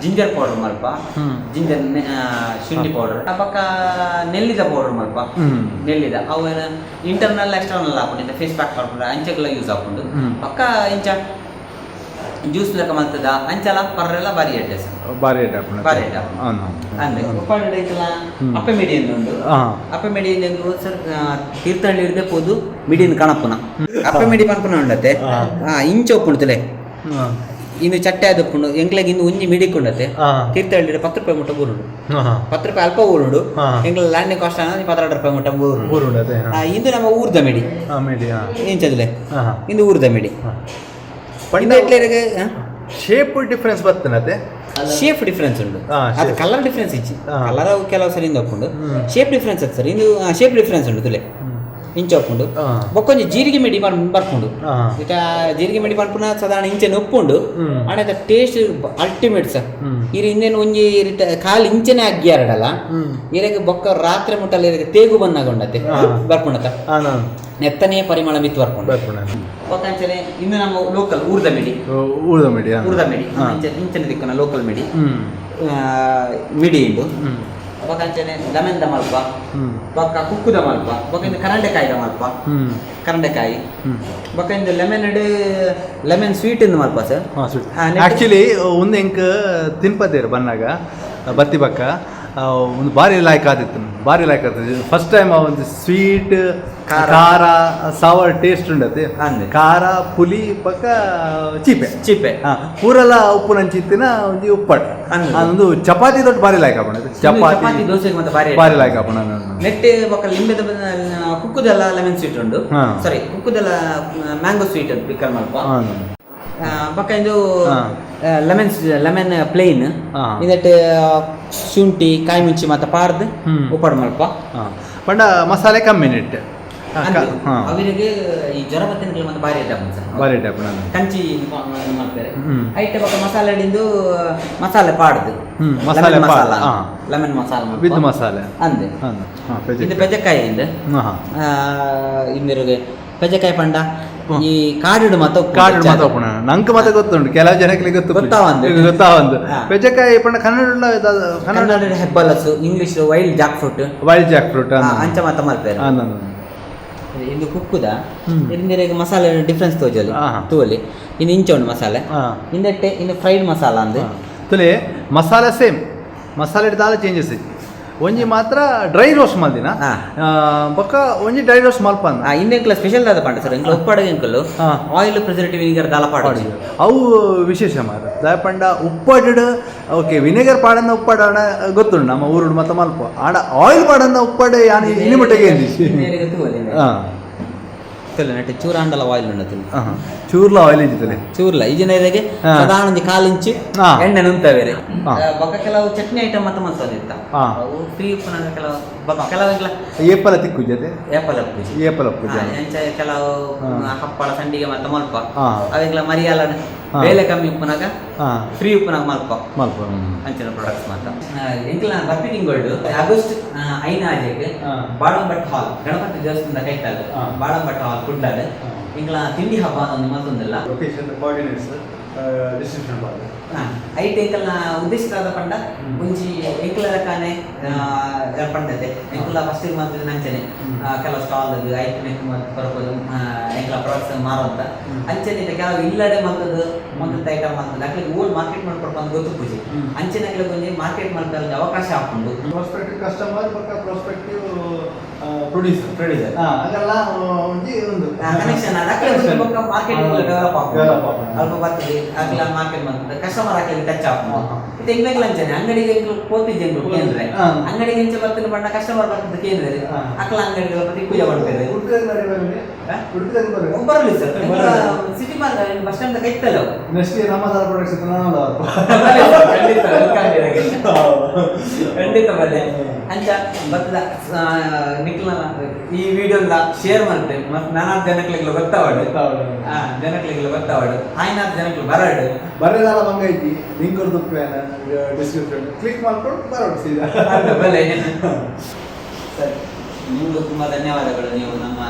ಜಿಂಜರ್ ಪೌಡರ್ ಮಲ್ಪ, ಜಿಂಜರ್ ಶುಂಠಿ ಪೌಡರ್, ಬೊಕ್ಕ ನೆಲ್ಲಿದ ಪೌಡರ್ ಮಲ್ಪ. ನೆಲ್ಲಿದ ಅವು ಇಂಟರ್ನಲ್ ಎಕ್ಸ್ಟರ್ನಲ್ ಹಾಕೊಂಡು ಫೇಸ್ ಪ್ಯಾಕ್ ಮಾಡ್ಕೊಂಡು ಅಂಚೆಗೆಲ್ಲ ಯೂಸ್ ಹಾಕೊಂಡು ಬೊಕ್ಕ ಇಂಚ ಜ್ಯೂಸ್ ಲೆಕ್ಕ ಮಲ್ತದ ಅಂಚಲ ಪರ್ರೆಲ್ಲ ಬಾರಿ ಎಡ್ಡೆ ಸರ್. ಬಾರಿ ಎಡ್ಡೆ ಆಪುಂಡು. ಬಾರಿ ಎಡ್ಡೆ ಆಪುಂಡು. ಅಂದೆ ಉಪ್ಪಾಡ ಐತಲ ಅಪ್ಪೆ ಮಿಡಿಯನ್ ಉಂಡು. ಅಪ್ಪೆ ಮಿಡಿಯನ್ ಸರ್ ತೀರ್ಥಹಳ್ಳಿ ಹಿಡ್ದೆ ಪೋದು ಮಿಡಿಯನ್ ಕಣಪ್ಪುನ ಅಪ್ಪೆ ಮಿಡಿ ಪನ್ಪುನ ಉಂಡತೆ ಇಂಚ ಉಪ್ಪುಂಡು ತುಲೆ ಇನ್ನು ಚಟ್ಟೆ ಆದಪ್ಪುಂಡು ಎಂಕ್ಲೆಗ್ ಇನ್ನು ಒಂಜಿ ಮಿಡಿ ಕೊಂಡತೆ ತೀರ್ಥಹಳ್ಳಿ 10 ರೂಪಾಯಿ ಮುಟ್ಟ ಬೂರುಂಡು. 10 ರೂಪಾಯಿ ಅಲ್ಪ ಊರುಂಡು. ಎಂಕ್ಲ ಲ್ಯಾಂಡಿಂಗ್ ಕಾಸ್ಟ್ 12 ರೂಪಾಯಿ ಮುಟ್ಟ ಬೂರುಂಡು. ಇಂದು ನಮ್ಮ ಊರ್ದ ಮಿಡಿ ಇಂಚದುಲೆ ಇಂದು ಊರ್ದ ಮಿಡಿ ಶೇಪ್ ಡಿಫರೆನ್ಸ್ ಬರ್ತನತೆ. Shape difference ಉಂಡು. ಅದು ಕಲರ್ ಡಿಫರೆನ್ಸ್ ಇಜ್ಜಿ. ಕಲರ್ ಕೆಲವು ಸರಿ ಇಂದ ಉಪ್ಪುಂಡು. ಶೇಪ್ ಡಿಫರೆನ್ಸ್ ಅದು ಸರ್. ಇಂದು ಶೇಪ್ ಡಿಫರೆನ್ಸ್ ಉಂಡು. ತುಲೆ ಇಂಚ ಉಪ್ಪುಂಡು. ಬೊಕ್ಕೊಂಜಿ ಜೀರಿಗೆ ಮಿಡಿ ಬರ್ಪುಂಡು. ಇತ್ತ ಜೀರಿಗೆ ಮಿಡಿ ಪನ್ಪುನ ಸಾಧಾರಣ ಇಂಚೆ ಉಪ್ಪುಂಡು. ಆಂಡ taste ultimate sir. ಇರ್ ಇಂದೇನು ಒಂಜಿ ಇರಿತ ಕಾಲು ಇಂಚನೆ ಅಗ್ಗಿಯಾರಡಲ್ಲ, ಇರೆಗ್ ಬೊಕ್ಕ ರಾತ್ರಿ ಮುಟ್ಟಲ್ಲ ಇರೆಗ್ ತೇಗು ಬಂದಾಗ ಉಂಡತೆ ಬರ್ಪುಂಡತ. ನೆತ್ತನೇ ಪರಿಮಳ ಮಿತ್ ಬರ್ಪುಂಡು. ಬೊಕ್ಕ ಅಂಚನೆ ಇನ್ನು ನಮ್ಮ ಲೋಕಲ್ ಊರ್ದ ಮಿಡಿ. ಊರ್ದ ಮಿಡಿ. ಊರ್ದ ಮಿಡಿ ಇಂಚನೆ ದಿಕ್ಕುನ ಲೋಕಲ್ ಮಿಡಿ ಮಿಡಿ ಇಂದು. ಬೊಕ್ಕ ಅಂಚನೆ ಲೆಮನ್ the ಮಲ್ಪ, ಬೊಕ್ಕ ಕುಕ್ಕುದ ಮಲ್ಪ, ಬೊಕ್ಕ ಇಂದು ಕರಂಡೆಕಾಯಿದ ಮಲ್ಪ, ಕರಂಡೆಕಾಯಿ. ಬೊಕ್ಕ ಇಂದು lemon lemon sweet ಇಂದು ಮಲ್ಪ ಸರ್. ಆಕ್ಚುಲಿ ಒಂದು ಎಂಕ್ ತಿನ್ಪತೇರು ಬನ್ನಾಗ ಬತ್ತಿ ಬಕ್ಕ ಒಂದು ಬಾರಿ ಲಾಯ್ಕ್ ಆದಿತ್ತು, ಬಾರಿ ಲಾಯ್ಕ್ ಆದಿತ್ತು. ಫಸ್ಟ್ ಟೈಮ್ ಒಂದು ಸ್ವೀಟ್, ಖಾರ, ಸಾವರ್ ಟೇಸ್ಟ್ ಉಂಡತೆ. ಖಾರ, ಪುಲಿ, ಪಕ್ಕ ಚೀಪೆ. ಚೀಪೆ. ಪೂರೆಲ್ಲ ಉಪ್ಪು ನಂಚಿತ್ತಿನ ಒಂಜಿ ಉಪ್ಪಟ್ಟು. ಒಂದು ಚಪಾತಿ ದೊಡ್ಡ ಬಾರಿ ಲಾಯ್ಕ್ ಆಪುಂಡು. ಚಪಾತಿ, ದೋಸೆಗೆ ಮತ್ತೆ ಬಾರಿ. ಬಾರಿ ಲಾಯ್ಕ್ ಆಪುಂಡು. ನೆಟ್ಟೆ ಬೊಕ್ಕ ಲಿಂಬೆದ ಕುಕ್ಕುದೆಲ್ಲ ಲೆಮನ್ ಸ್ವೀಟ್ ಉಂಡು. ಸಾರಿ, ಕುಕ್ಕುದೆಲ್ಲ ಮ್ಯಾಂಗೋ ಸ್ವೀಟ್ ಅಂತ ಪಿಕ್ಕಲ್ ಮಲ್ಪ. ಬೊಕ್ಕ ಇದು lemon, lemon plane. ಇದಕ್ಕೆ ಶುಂಠಿ, ಕಾಯಿ ಮುಂಚಿ ಮತ್ತೆ ಪಾರ್ದ್ ಉಪ್ಪಡ್ ಮಲ್ಪ. ಪಂಡ ಮಸಾಲೆ ಕಮ್ಮಿ ನೆಟ್. ಅವರಿಗೆ ಈ ಜ್ವರ ಬತ್ತಿನ ಮತ್ತೆ ಬಾರಿ ಐಟಮ್ ಸರ್. ಬಾರಿ ಐಟಮ್. ಕಂಚಿ ಮಾಡ್ತಾರೆ. ಐಟಮ್ ಬೊಕ್ಕ ಮಸಾಲೆ ಹಿಡಿದು ಮಸಾಲೆ ಪಾಡ್ದು. ಮಸಾಲೆ. ಮಸಾಲ, ಲೆಮನ್ ಮಸಾಲ. ವಿತ್ ಮಸಾಲೆ. ಅಂದೆ. ಇದು ಪೆಜಕಾಯಿ. ಇಂದು ಇಂದಿರುಗೆ ಪೆಜಕಾಯಿ ಪಂಡ ಈ ಕಾಡಿಡು ಮಾತ. ಕಾಡಿಡು ಮಾತ ಉಪ್ಪುಂಡು. ನಂಕ್ ಮಾತ ಗೊತ್ತುಂಟು, ಕೆಲವು ಜನಕ್ಕೆ ಗೊತ್ತು. ಗೊತ್ತಾವಂದು. ಗೊತ್ತಾವಂದು. ಪೆಜಕಾಯಿ ಪಂಡ Kannada. Kannada ಹೆಬ್ಬಲಸು, English wild Jack fruit. Wild Jack fruit. ಅಂಚ ಮಾತ ಮಲ್ಪೇರು. ಇಂದು ಕುಕ್ಕುದ ಇಂದಿರೆಗ್ ಮಸಾಲೆ ಡಿಫ್ರೆನ್ಸ್ ತೋಜಲಿ ತೂವಲಿ. ಇನ್ನು ಇಂಚ ಉಂಡು ಮಸಾಲೆ. ಇಂದೆಟ್ಟೆ ಇನ್ನು ಫ್ರೈಡ್ ಮಸಾಲ ಅಂದು. ತುಲೆ, ಮಸಾಲೆ ಸೇಮ್. ಮಸಾಲೆ ದಾಲ ಚೇಂಜಸ್ ಇಜ್ಜಿ. ಒಂಜಿ ಮಾತ್ರ ಡ್ರೈ ರೋಸ್ಟ್ ಮಲ್ದಿನ, ಬೊಕ್ಕ ಒಂಜಿ ಡ್ರೈ ರೋಸ್ಟ್ ಮಲ್ಪಂದ. ಇಂದೆಂಕ್ಲ ಸ್ಪೆಷಲ್ ದಾದ ಪಂಡ ಸರ್, ಎಂಕ್ಲ ಉಪ್ಪಾಡಗ ಎಂಕುಲು oil, preservative, vinegar ದಾಲ ಪಾಡ. ಅವು ವಿಶೇಷ ಮಾರ. ದಾಯ ಪಂಡ ಉಪ್ಪಾಡು ಓಕೆ, ವಿನೆಗರ್ ಪಾಡನ್ನ ಉಪ್ಪಾಡೋಣ ಗೊತ್ತುಂಡು, ನಮ್ಮ ಊರುಡು ಮತ್ತೆ ಮಲ್ಪ. ಆಡ ಆಯಿಲ್ ಪಾಡನ್ನ ಉಪ್ಪಾಡು ಯಾನ್ ಇನಿ ಮುಟ್ಟಗೆ. ನೆಟ್ ಚೂರಾಂಡಲ ಆಯಿಲ್ ಉಂಡು. ಚೂರ್ಲ ಆಯಿಲ್ ಇಜ್ಜಿತಲೆ. ಚೂರ್ಲ ಈಜಿನ ಇದಕ್ಕೆ ಸಾಧಾರಣ ಒಂಜಿ ಕಾಲು ಇಂಚು ಎಣ್ಣೆ ನುಂತವೇರೆ. ಬೊಕ್ಕ ಕೆಲವು ಚಟ್ನಿ ಐಟಮ್ ಮತ್ತೆ ಮಲ್ತೊಂದಿತ್ತ. ಅವು ಫ್ರೀ ಉಪ್ಪುನಗ ಕೆಲವು ಬೊಕ್ಕ ಕೆಲವು ಎಂಕ್ಲ ಏಪಲ ತಿಕ್ಕುಜತೆ. ಏಪಲ ಪೂಜೆ. ಏಪಲ ಪೂಜೆ. ಎಂಚ ಕೆಲವು ಹಪ್ಪಳ, ಸಂಡಿಗೆ ಮತ್ತೆ ಮಲ್ಪ. ಅವೆಂಕ್ಲ ಮರಿಯಾಲ ಬೇಲೆ ಕಮ್ಮಿ ಉಪ್ಪುನಾಗ ಫ್ರೀ ಉಪ್ಪುನಾಗ ಮಲ್ಪ. ಮಲ್ಪ. ಅಂಚಿನ ಪ್ರಾಡಕ್ಟ್ಸ್ ಮಾತ. ಎಂಕ್ಲ ಬರ್ಪಿ ತಿಂಗಳು ಆಗಸ್ಟ್ 5 ಆಜೆಗ್ ಬಾಡಂಭಟ್ ಹಾಲ್, ಗಣಪತಿ ದೇವಸ್ಥಾನದ ಕೈತಲ್ ಬಾಡಂಭಟ್ ಹಾಲ್, ಕುಡ್ಲಡ್ ಎಂಕ್ಲ ತಿಂಡಿ ಹಬ್ಬ ಒಂದು ಮತ್ತೊಂದಿಲ್ಲ. Location coordinates description ಬಾರ್ದು. ಐಟ್ ಎಂಕಲ್ನ ಉದ್ದೇಶ ದಾದ ಪಂಡ ಒಂಜಿ ಎಂಕಲ ಕಾನೆ ಪಂಡತೆ ಎಂಕುಲ ಫಸ್ಟ್ ಮಂತ್ ಅಂಚನೆ ಕೆಲವು ಸ್ಟಾಲ್ ಐಟ್ ನೆಕ್ ಬರ್ಬೋದು, ಎಂಕಲ ಪ್ರಾಡಕ್ಟ್ಸ್ ಮಾರುವಂತ. ಅಂಚನೆ ಇತ್ತೆ ಕೆಲವು ಇಲ್ಲಡೆ ಮಲ್ತದ್ದು ಮಂತ್ರದ ಐಟಮ್ ಮಲ್ತದ್ದು ಅಕ್ಲಿಗೆ ಓಲ್ ಮಾರ್ಕೆಟ್ ಮಾಡ್ಕೊಡ್ಪ ಅಂತ ಗೊತ್ತು ಪೂಜಿ. ಅಂಚನೆ ಅಕ್ಲಿಗೆ ಒಂಜಿ ಮಾರ್ಕೆಟ್ ಮಾಡ್ತಾರೆ ಒಂಜಿ ಅವಕಾಶ ಆಪುಂಡು. ಪ್ರಾಸ್ಪೆಕ್ಟಿವ್ ಕಸ್ಟಮರ್ ಬೊಕ್ಕ prospective producer. Producer. ಅದೆಲ್ಲ ಒಂಜಿ ಒಂದು ಕನೆಕ್ಷನ್ ಅಕ್ಲೆ ಬೊಕ್ಕ ಮಾರ್ಕೆಟ್ ಡೆವಲಪ್ ಆಪುಂಡು. ಡೆವಲಪ್ ಆಪುಂಡು. ಅಲ್ಪ ಬರ್ತದೆ, ಅಕ್ಲ ಮಾರ್ಕೆಟ್ ಮಾಡ್ತದೆ, ಕಸ್ಟಮರ್ ಅಕ್ಲಿಗೆ ಟಚ್ ಆಪುಂಡು. ಇತ್ತೆ ಎಂಕ್ಲೆಗ್ಲ ಅಂಚನೆ ಅಂಗಡಿಗೆ ಎಂಕ್ಲು ಪೋತಿಜ್ಜಿ ಎಂಕ್ಲು ಕೇಂದ್ರೆ. ಅಂಗಡಿಗೆ ಇಂಚ ಬರ್ತದೆ ಬಣ್ಣ ಕಸ್ಟಮರ್ ಬರ್ತದೆ ಕೇಂದ್ರೆ. ಅಕ್ಲ ಅಂಗಡಿಗಳ ಪ್ರತಿ ಪೂಜೆ ಮಾಡ್ತಾರೆ. ಉಡುಪಿದಾಗ. ಬರಲಿ sir, city mark bus stand ಕೈತಲ್ಲ. Next ನಮ್ಮ ಪ್ರಾಡಕ್ಟ್ಸ್. ಖಂಡಿತ welcome ಇರಗೆ. ಖಂಡಿತ ಬಲ್ಲೆ. ಅಂಚ ಬತ್ತದ ನಿಕ್ಲ ಈ ವಿಡಿಯೋನ ಶೇರ್ ಮಾಡ್ತೆ ಮತ್ತೆ ನಾನಾ ಜನಕ್ಲೆಗ್ಲ ಗೊತ್ತಾವಡು. ಜನಕ್ಲೆಗ್ಲ ಗೊತ್ತಾವಡು, ಆಯ್ನಾತ್ ಜನಕ್ಲು ಬರಡು. ಬರೆದಾಲ ಮಂಗ ಐತಿ, ಲಿಂಕ್ ಕೊಡ್ದು, ಡಿಸ್ಕ್ರಿಪ್ಷನ್ ಕ್ಲಿಕ್ ಮಾಡ್ಕೊಂಡು ಬರೋಡು ಸೀದಾ. ಅದು ಬಲ್ಲೆ ಸರ್. ನಿಮಗೂ ತುಂಬ ಧನ್ಯವಾದಗಳು. ನೀವು ನಮ್ಮ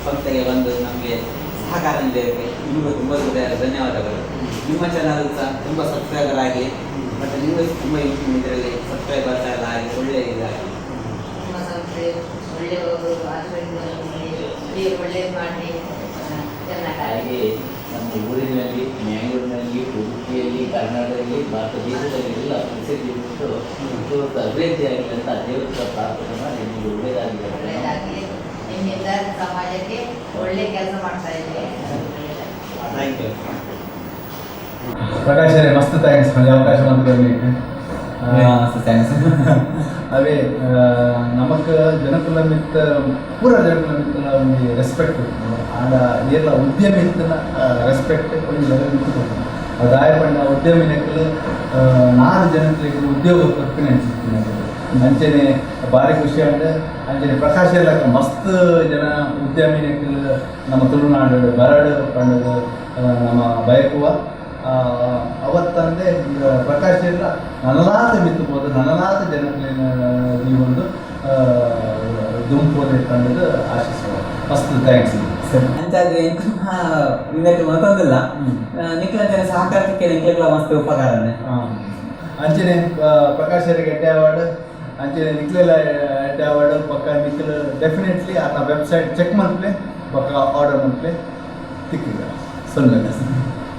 ಸಂಸ್ಥೆಗೆ ಬಂದು ನಮಗೆ ಸಹಕಾರ ನೀಡಿದ್ದಕ್ಕೆ ನಿಮಗೂ ತುಂಬ ಧನ್ಯವಾದಗಳು. ನಿಮ್ಮ ಚಾನಲ್ ಸಹ ತುಂಬ ಸಬ್ಸ್ಕ್ರೈಬರ್ ಆಗಲಿ ಮತ್ತು ನೀವು ತುಂಬ ಇದರಲ್ಲಿ ಸಬ್ಸ್ಕ್ರೈಬರ್ಸ್ ಎಲ್ಲ ಆಗಿ ಒಳ್ಳೆಯ ಇದಾಗಲಿ. ನಿಮ್ಮ ಸಂಸ್ಥೆ ಒಳ್ಳೆಯವರು, ಆಶೀರ್ವಾದ ಒಳ್ಳೇದು ಮಾಡಿ ಚೆನ್ನಾಗಿ. ಹಾಗೆ ನಮ್ಮ ಊರಿನಲ್ಲಿ, ಮ್ಯಾಂಗ್ಳೂರಿನಲ್ಲಿ, ಉಡುಪಿಯಲ್ಲಿ, ಕರ್ನಾಟಕದಲ್ಲಿ, ಭಾರತ ದೇಶದಲ್ಲಿ ಎಲ್ಲ ಪ್ರಸಿದ್ಧಿ ಬಿಟ್ಟು ಇವತ್ತು ಅಭಿವೃದ್ಧಿ ಆಗಲಿ ಅಂತ ದೇವರ ಪ್ರಾರ್ಥನೆ ಮಾಡಿ ನಿಮಗೆ ಒಳ್ಳೆಯದಾಗಲಿ ಅಂತ. ಒಳ್ಳೆಯದಾಗಲಿ. ನಿಮ್ಮಿಂದ ಸಮಾಜಕ್ಕೆ ಒಳ್ಳೆ ಕೆಲಸ ಮಾಡ್ತಾ ಇದ್ದೀವಿ. Thank you. Prakash ರೇ, ಮಸ್ತ್ thanks ಒಂಜಿ ಅವಕಾಶ ಮಂತ್ಕೊರ್ನಿಕ್. Thanks. ಅವೇ ನಮಕ್ ಜನಕುಲ ಮಿತ್ತ, ಪೂರ ಜನಕುಲ ಮಿತ್ತ ಒಂಜಿ ರೆಸ್ಪೆಕ್ಟ್ ಉಪ್ಪುಂಡು. ಆಂಡ ಏರ್ಲ ಉದ್ಯಮಿ ಇತ್ತಿನ ರೆಸ್ಪೆಕ್ಟ್ ಒಂಜಿ ಲೆವೆಲ್ ಮಿತ್ತು ಕೊಡ್ಪುಂಡು. ದಾಯ ಪಂಡ ಉದ್ಯಮಿನಕುಲು ನಾಲ್ ಜನಕ್ಲೆಗ್ ಉದ್ಯೋಗ ಕೊರ್ಪಿನ ಅಂಚಿತ್ತಿನಕುಲು. ಅಂಚನೆ ಬಾರಿ ಖುಷಿ ಆಂಡ್. ಅಂಚನೆ ಪ್ರಕಾಶ್ ಇರ್ಲಕ್ಕ ಮಸ್ತ್ ಜನ ಉದ್ಯಮಿನಕುಲು ನಮ್ಮ ತುಳುನಾಡು ಬರಡ್ ಪಂಡದು ನಮ್ಮ ಬಯಕುವ. ಅವತ್ತಂದೆ ಪ್ರಕಾಶ್ ಇರ್ಲ ನನಲಾತ ಮಿತ್ತು ಪೋದು ನನಲಾತ ಜನಕ್ಲೆನ ದೀವೊಂದು ದುಂಪೋಲೆ ಪಂಡದು ಆಶಿಸುವ. ಮಸ್ತ್ thanks sir. ಅಂಚಾದ್ ಎಂಕುಲು ಇಂದೆಟ್ ಮಲ್ತೊಂದುಲ್ಲ. ನಿಕ್ಲಂಚನೆ ಸಹಕಾರಕ್ಕೆ ನಿಕ್ಲೆಗ್ಲ ಮಸ್ತ್ ಉಪಕಾರ. ಅಂಚನೆ ಪ್ರಕಾಶರಿಗೆ ಎಡ್ಡೆ ಅವಾರ್ಡ್, ಅಂಚನೆ ನಿಕ್ಲೆಲ ಎಡ್ಡೆ ಅವಾರ್ಡ್. ಬೊಕ್ಕ ನಿಕ್ಲು ಡೆಫಿನೆಟ್ಲಿ ಆರ್ನ ವೆಬ್ಸೈಟ್ ಚೆಕ್ ಮಲ್ಪಲೆ, ಬೊಕ್ಕ ಆರ್ಡರ್ ಮಲ್ಪಲೆ. ತಿಕ್ಕಿಗ ಸೊಲ್ಮೆಲು.